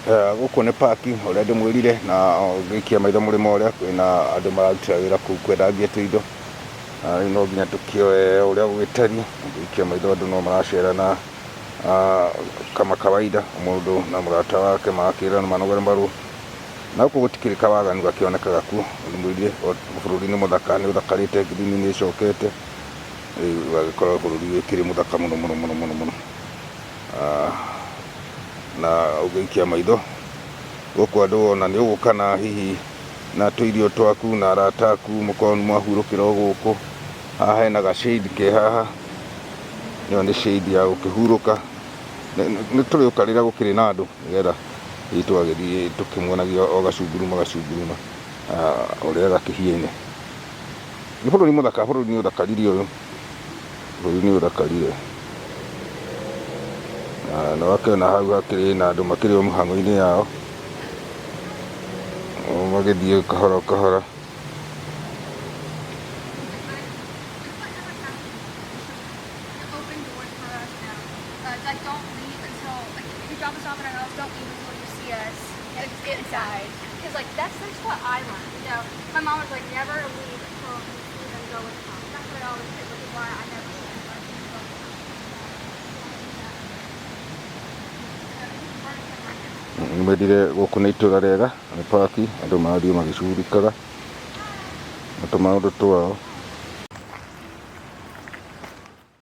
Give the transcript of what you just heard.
Gũkũ nĩ park ũrĩa ndĩmwĩrire na ngĩikia maitho mũrĩmo ũrĩa kwĩna andũ mararutĩra wĩra kũu kwendangia tũindo. Na rĩu no nginya tũkĩoe ũrĩa gũgĩtariĩ, ngĩikia maitho andũ no maracera na kama kawaida, mũndũ na mũrata wake magakĩrana manogore maru. Na gũkũ gũtikĩrĩ kawaganu gakĩonekaga kuo, ndĩmwĩrire bũrũri nĩ mũthaka, nĩ ũthakarĩte, ngirini nĩ ĩcokete, rĩu ũgagĩkorwo bũrũri wĩkĩrĩ mũthaka mũno mũno mũno mũno mũno. Na ũngĩikia maitho gũkũ andũ ona nĩ ũgũka na hihi na tũirio twaku na arata aku mũkorwo nĩ mwahurũkĩra o gũkũ. Haha hena ga shade ke haha, ĩyo nĩ shade ya gũkĩhurũka. Nĩ tũrĩũka rĩrĩa gũkĩrĩ na andũ nĩgetha hihi tũgagĩthiĩ tũkĩmuonagia o gacunguruma gacunguruma ũrĩa gakĩhiene. Nĩ bũrũri mũthaka, bũrũri nĩ ũthakarire ũyũ. Bũrũri nĩ ũthakarire. Na nĩ wakĩona hau hakĩrĩ na andũ makĩrĩ o mĩhang'o-inĩ yao, magĩthiĩ kahora kahora. Nĩmwendire gũkũ nĩ itũra rĩega, nĩ park, andũ marathiĩ magĩcurikaga na tũmaũndũ twao.